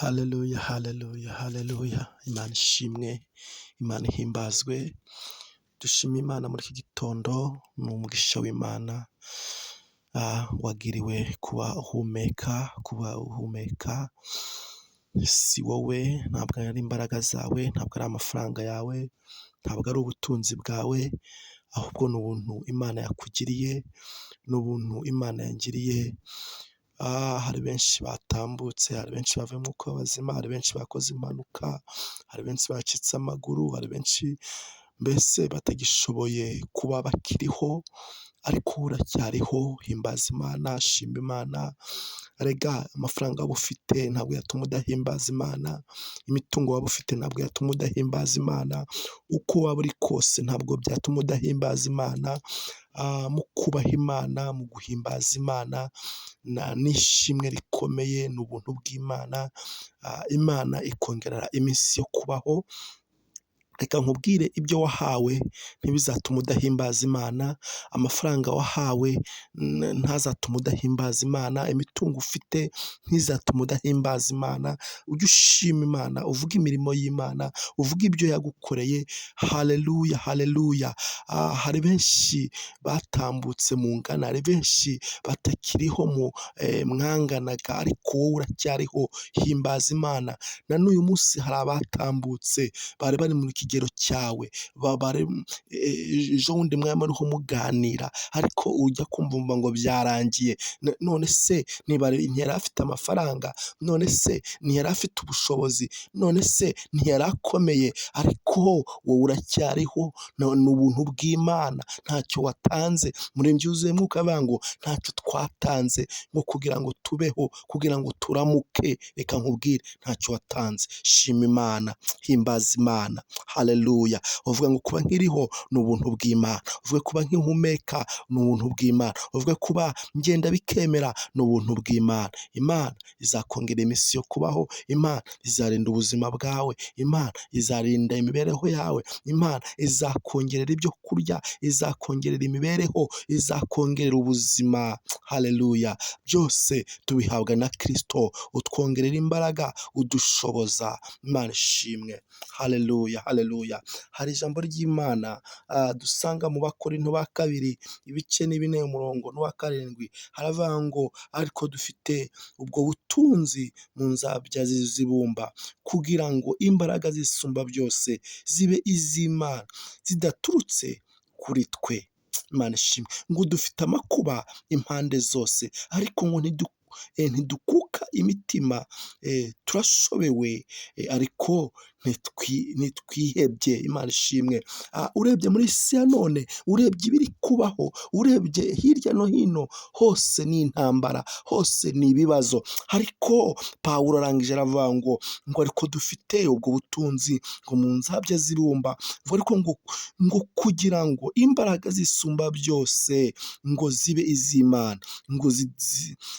Haleluya, haleluya, haleluya! Imana ishimwe, Imana ihimbazwe, dushime Imana muri iki gitondo, ni umugisha w'Imana wagiriwe kuba uhumeka, kuba uhumeka si wowe, ntabwo ari imbaraga zawe, ntabwo ari amafaranga yawe, ntabwo ari ubutunzi bwawe, ahubwo ni ubuntu Imana yakugiriye, ni ubuntu Imana yangiriye. Hari benshi batambutse, hari benshi bavuye mu mwuka w'abazima, hari benshi bakoze impanuka, hari benshi bacitse amaguru, hari benshi mbese batagishoboye kuba bakiriho, ariko wowe uracyariho, himbaza Imana, shima Imana, erega amafaranga waba ufite ntabwo yatuma udahimbaza Imana, imitungo waba ufite ntabwo yatuma udahimbaza Imana, uko waba uri kose ntabwo byatuma udahimbaza Imana, mu kubaha Imana, mu guhimbaza Imana n'ishimwe rikomeye, ni ubuntu bw'Imana, Imana ikongerera iminsi yo kubaho. Reka nkubwire, ibyo wahawe ntibizatume udahimbaza Imana, amafaranga wahawe ntazatume udahimbaza Imana, imitungo ufite ntizatume udahimbaza Imana, ujye ushima Imana, uvuge imirimo y'Imana, uvuge ibyo yagukoreye. Haleluya, haleluya! Hari benshi batambutse mungana, hari benshi batakiriho mwanganaga, ariko wowe uracyariho, himbaza Imana. Na n'uyu munsi hari abatambutse bari bari mu kigero cyawe, ejo bundi mwari muriho muganira, ariko ujya kumva wumva ngo byarangiye. None se ntiyari afite amafaranga? None se ntiyari afite ubushobozi? None se ntiyari akomeye? Ariko wowe uracyariho, ni ubuntu bw'Imana, ntacyo watanze. Umuririmbyi wuzuye Mwuka aravuga ngo ntacyo twatanze ngo kugira ngo tubeho, kugira ngo turamuke. Reka nkubwire, ntacyo watanze. Shima Imana, himbaza Imana, haleluya! Uvuga ngo kuba nkiriho ni ubuntu bw'Imana, uvuge kuba nkihumeka ni ubuntu bw'Imana, uvuge kuba ngenda bikemera ni ubuntu bw'Imana. Imana izakongera iminsi yo kubaho, Imana izarinda ubuzima bwawe, Imana izarinda imibereho yawe, Imana izakongerera ibyo kurya, izakongerera imibereho, izakongerera ubuzima. Haleluya! Byose tubihabwa na Kristo utwongerera imbaraga, udushoboza. Imana ishimwe. Haleluya, haleluya! Hari ijambo ry'Imana dusanga mu Bakorinto ba kabiri, ibice ni 4, umurongo n'uwa 7, haravuga ngo ariko dufite ubwo butunzi mu nzabya z'ibumba, kugira ngo imbaraga zisumba byose zibe iz'Imana zidaturutse kuri twe. Imana ishimwe. Ngo dufite amakuba impande zose, ariko ngo ntidukuka imitima, turashobewe ariko ntitwihebye. Imana ishimwe. Urebye muri isi ya none, urebye ibiri kubaho, urebye hirya no hino, hose ni intambara, hose ni ibibazo, ariko Pawulo arangije aravuga ngo ariko dufite ubwo butunzi ngo mu nzabya z'ibumba, ngo ariko ngo kugira ngo imbaraga zisumba byose ngo zibe iz'Imana, ngo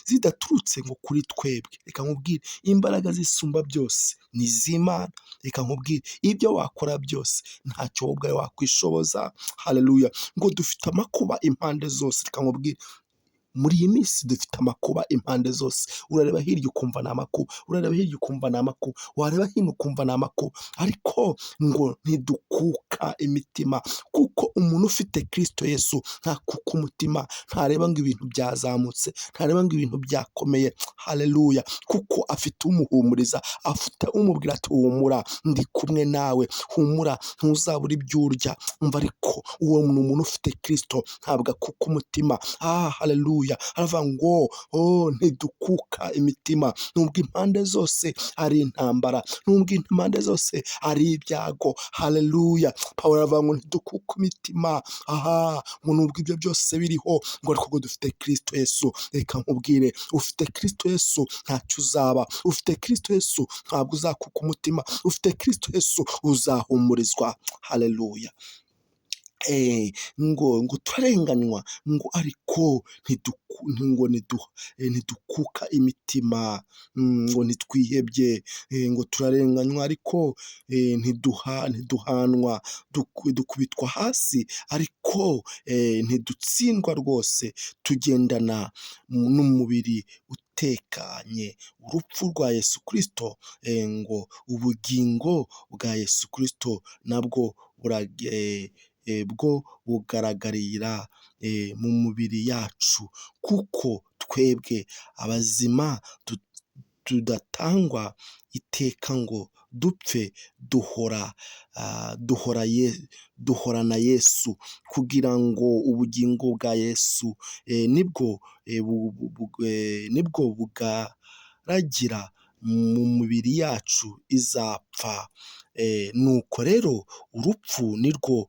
zidaturutse ngo kuri twebwe. Reka nkubwire, imbaraga zisumba byose ni iz'Imana. Reka nkubwire, ibyo wakora byose ntacyo wowe ubwawe wakwishoboza. Haleluya! Ngo dufite amakuba impande zose. Reka nkubwire, muri iyi minsi dufite amakuba impande zose. Urareba hirya ukumva ni amakuba, urareba hirya ukumva ni amakuba, wareba hino ukumva ni amakuba, ariko ngo ntidukuka imitima, kuko umuntu ufite Kristo Yesu ntakuka umutima, ntareba ngo ibintu byazamutse, ntareba ngo ibintu byakomeye. Haleluya! Kuko afite umuhumuriza, afite umubwira ati humura, ndi kumwe nawe, humura ntuzabura ibyo urya. Umva, ariko uwo ni umuntu ufite Kristo, ntabwo akuka umutima. Haleluya! Aravuga ngo oh, ntidukuka imitima, nubwo impande zose ari intambara, nubwo impande zose ari ibyago. Haleluya! Pawulo aravuga ngo ntidukuka imitima, aha ngo nubwo ibyo byose biriho, ngo ariko ngo dufite Kristo Yesu. Reka nkubwire, ufite Kristo Yesu ntacyo uzaba, ufite Kristo Yesu ntabwo uzakuka umutima, ufite Kristo Yesu uzahumurizwa. Haleluya! Ngo turarenganywa, ngo ariko ngo ntidukuka imitima, ngo ntitwihebye, ngo turarenganywa ariko ntiduhanwa, dukubitwa hasi ariko ntidutsindwa rwose, tugendana n'umubiri utekanye urupfu rwa Yesu Kristo, ngo ubugingo bwa Yesu Kristo nabwo bwo bugaragarira mu mubiri yacu, kuko twebwe abazima tudatangwa iteka ngo dupfe, duhorana Yesu, kugira ngo ubugingo bwa Yesu nibwo bugaragira mu mibiri yacu izapfa. Nuko rero urupfu nirwo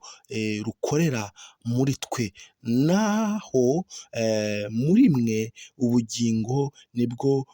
rukorera muri twe, naho muri mwe ubugingo nibwo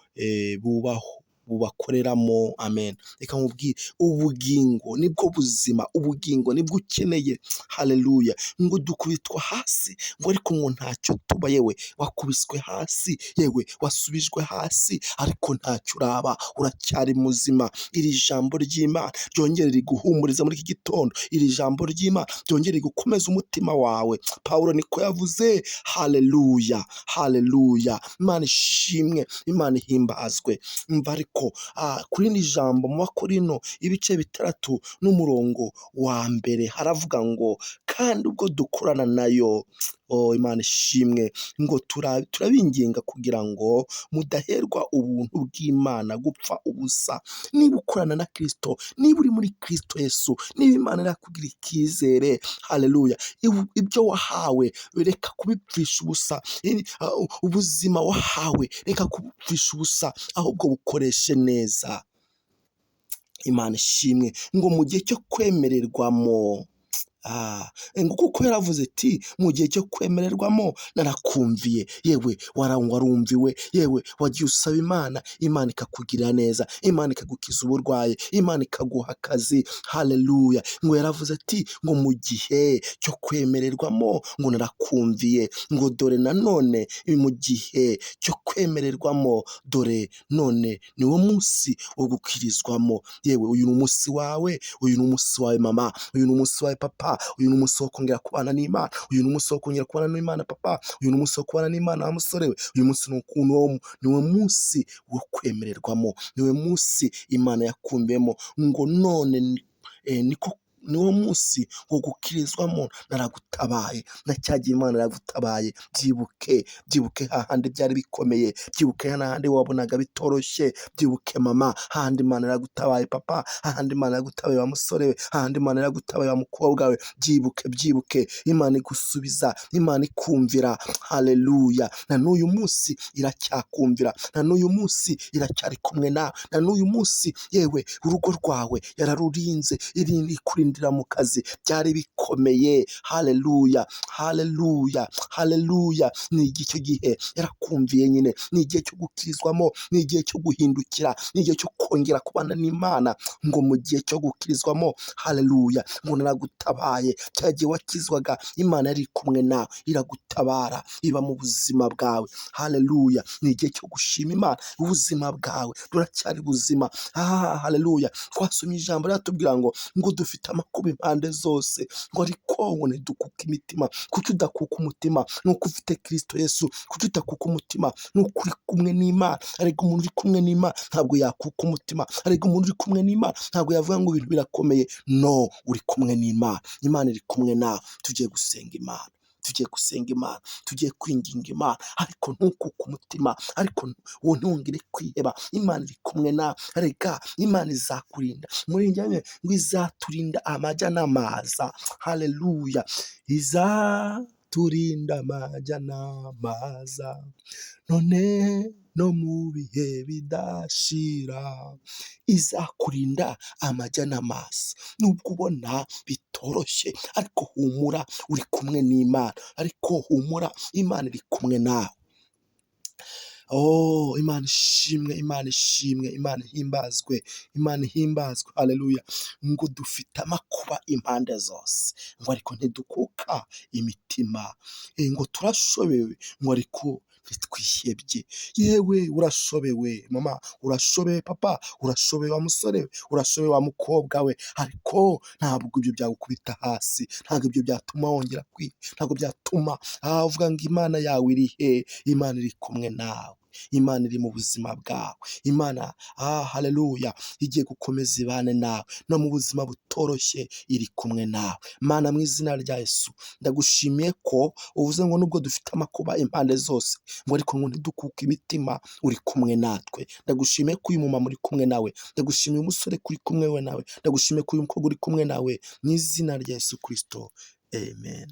bubaho bubakoreramo. Amen. Reka nkubwire, ubugingo nibwo buzima, ubugingo nibwo ukeneye. Haleluya. Ngo dukubitwa hasi, ngo ariko ngo ntacyo tuba. Yewe wakubiswe hasi, yewe wasubijwe hasi, ariko ntacyo uraba, uracyari muzima. Iri jambo ry'Imana ryongere riguhumuriza muri iki gitondo, iri jambo ry'Imana ryongere rigukomeza umutima wawe. Pawulo niko yavuze. Haleluya, haleluya. Imana ishimwe, Imana ihimbazwe. Umva ariko kuri iri jambo mu Bakorino ibice 6 n'umurongo wa 1 haravuga ngo kandi ubwo dukorana nayo, oh Imana ishimwe, ngo turabinginga kugira ngo mudaherwa ubuntu bw'Imana gupfa ubusa. Niba ukorana na Kristo, niba uri muri Kristo Yesu, niba Imana irakugira icyizere, haleluya, ibyo wahawe reka kubipfisha ubusa, ubuzima wahawe reka kubupfisha ubusa, ahubwo bukoreshe neza. Imana ishimwe. Ngo mu gihe cyo kwemererwamo, ngo kuko yaravuze ati mu gihe cyo kwemererwamo narakumviye. Yewe warumviwe, yewe wagiye usaba Imana, Imana ikakugirira neza, Imana ikagukiza uburwayi, Imana ikaguha akazi. Haleluya. Ngo yaravuze ati ngo mu gihe cyo kwemererwamo ngo narakumviye, ngo dore nanone mu gihe cyo kwemererwamo, dore none niwo munsi wo gukirizwamo. Yewe uyu ni umunsi wawe, uyu ni umunsi wawe mama, uyu ni umunsi wawe papa, uyu ni umunsi wo kongera kubana n'Imana, uyu ni umunsi wo kongera kubana n'Imana papa, uyu ni umunsi wo kubana n'Imana wa musore we. Uyu munsi niwo munsi wo kwemererwamo, niwo munsi Imana yakumbiyemo, ngo none niko niwo munsi wo gukirizwamo, naragutabaye, na cya gihe Imana yaragutabaye. Byibuke, byibuke hahandi byari bikomeye, byibuke hahandi wabonaga bitoroshye, byibuke mama, hahandi Imana yaragutabaye papa, hahandi Imana yaragutabaye wa musore we, hahandi Imana yaragutabaye wa mukobwa we. Byibuke, byibuke, Imana igusubiza, Imana ikumvira. Haleluya. Na n'uyu munsi iracyakumvira, na n'uyu munsi iracyari kumwe nawe, na n'uyu munsi yewe urugo rwawe yararurinze, ikurinda mu kazi, byari bikomeye. Haleluya, haleluya, haleluya. Ni icyo gihe yarakumviye nyine, ni igihe cyo gukirizwamo, ni igihe cyo guhindukira, ni igihe cyo kongera kubana n'Imana. Ngo mu gihe cyo gukirizwamo, haleluya, ngo naragutabaye. Cya gihe wakizwaga Imana yari kumwe nawe, iragutabara, iba mu buzima bwawe. Haleluya. Ni igihe cyo gushima Imana, ubuzima bwawe buracyari buzima. Haleluya. Twasomye ijambo riratubwira ngo dufite amakuba impande zose, ngo ariko ngo ntidukuke imitima. Kuki udakuka umutima? Nuko ufite Kristo Yesu. Kuki udakuka umutima? Nuko uri kumwe n'Imana. Ariko umuntu uri kumwe n'Imana ntabwo yakuka umutima. Ariko umuntu uri kumwe n'Imana ntabwo yavuga ngo ibintu birakomeye. No, uri kumwe n'Imana, Imana iri kumwe nawe. Tugiye gusenga Imana, tugiye gusenga Imana, tugiye kwinginga Imana, ariko ntukuke umutima, ariko wowe ntongere kwiheba. Imana iri kumwe nawe. Reka Imana izakurinda muri njye, ngo izaturinda amajya n'amaza. Haleluya. Izaturinda amajya n'amaza, none no mu bihe bidashira. Izakurinda amajya n'amaza, nubwo ubona bitoroshye, ariko humura, uri kumwe n'Imana. Ariko humura, Imana iri kumwe nawe. Oh, Imana ishimwe, Imana ishimwe, Imana ihimbazwe, Imana ihimbazwe, haleluya. Ngo dufite amakuba impande zose, ngo ariko ntidukuka imitima. Ngo turashobewe, ngo ariko ntitwihebye. Yewe urashobewe mama, urashobewe papa, urashobewe wa musore we, urashobewe wa mukobwa we, ariko ntabwo ibyo byagukubita hasi, ntabwo ibyo byatuma wongera kwiga, ntabwo byatuma uvuga ngo Imana yawe iri he? Imana iri kumwe nawe, Imana iri mu buzima bwawe, Imana, haleluya, igiye gukomeza ibane nawe, no mu buzima butoroshye iri kumwe nawe. Mana, mu izina rya Yesu, ndagushimiye ko uvuze ngo nubwo dufite amakuba impande zose, ngo ariko ngo ntidukuke imitima, uri kumwe natwe. Ndagushimiye ko uyu mumama uri kumwe nawe, ndagushimiye umusore ko uri kumwe we nawe, ndagushimiye ko uyu mukobwa uri kumwe nawe, mu izina rya Yesu Kristo, amen.